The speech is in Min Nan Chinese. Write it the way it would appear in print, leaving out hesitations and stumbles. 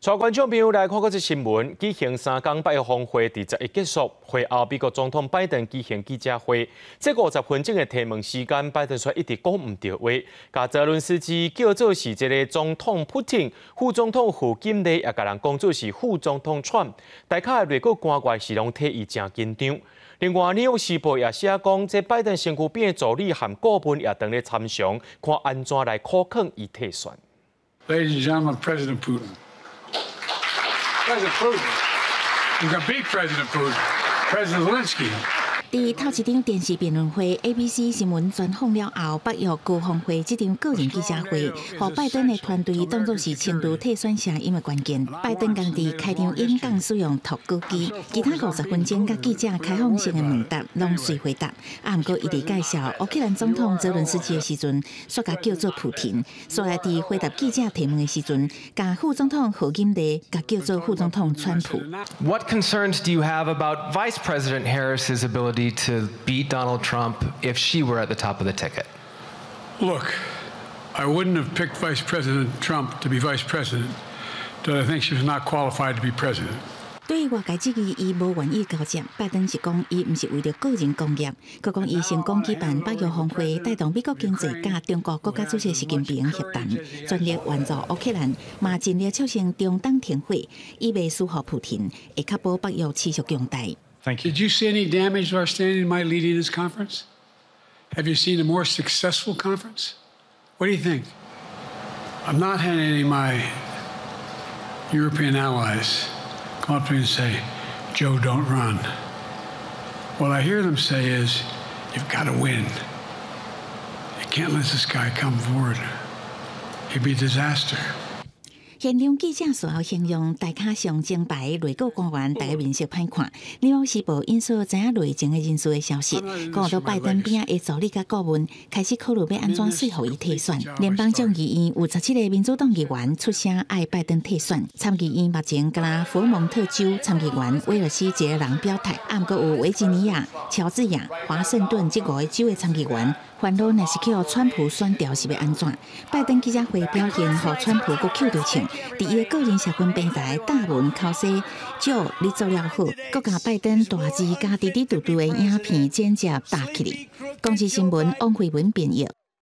帶觀眾朋友來看閣一則新聞，舉行3工北約峰會佇11結束，會後美國總統拜登舉行記者會，這50分鐘的提問時間，拜登卻一直講毋著話，共澤倫斯基叫做是這个總統普丁，副總統賀錦麗也共人講做是副總統川，大家的內閣官員是攏替伊誠緊張。另外，《紐約時報》也寫講，這拜登身軀邊的助理和顧問也當咧參詳，看按怎來苦勸伊退選。 Ladies and gentlemen, President Putin. President Putin. You can beat President Putin. President Zelensky. 佇頭一場電視辯論會，ABC 新聞專訪了後，北約高峰會這場個人記者會，予拜登的團隊當作是深度退選聲音的關鍵。拜登共佇開場演講使用讀稿機，其他50分鐘佮記者開放式的問答，攏隨回答。啊，毋過伊佇介紹烏克蘭總統澤倫斯基的時陣，煞共叫做普廷。煞來佇回答記者提問的時陣，共副總統賀錦麗共叫做副總統川普。 What concerns do you have about Vice President Harris's ability to beat Donald Trump if she were at the top of the ticket? Look, I wouldn't have picked Vice President Trump to be vice president, did I think she was not qualified to be president. 對於外界質疑伊無願意交接，拜登是講伊毋是為著個人功業，閣講伊成功舉辦北約峰會，帶動美國經濟，佮中國國家主席習近平協談，全力援助烏克蘭，嘛盡力促成中東停火，伊袂輸予普廷，會確保北約持續強大。 Thank you. Did you see any damage to our standing in my leading this conference? Have you seen a more successful conference? What do you think? I've not had any of my European allies come up to me and say, "Joe, don't run." What I hear them say is, "You've got to win. You can't let this guy come forward. He'd be a disaster." 現場記者事後形容大咖上前排內閣官員，大家面色歹看。紐約時報引述知影內情的人士的消息，講到拜登邊仔的助理佮顧問開始考慮欲按怎說服伊退選。聯邦眾議院有17個民主黨議員出聲愛拜登退選，參議院目前敢若佛蒙特州參議員威爾斯一个人表態，啊，毋過有維吉尼亞、喬治亞、華盛頓這五个州的參議員煩惱，若是予川普選著是欲按怎？拜登記者會表現，予川普閣抾著槍。佇伊的個人社群平台貼文剾洗，Joe 你做了好，閣共拜登大字佮滴滴嘟嘟的影片剪接貼起來。公視新聞王慧文編譯。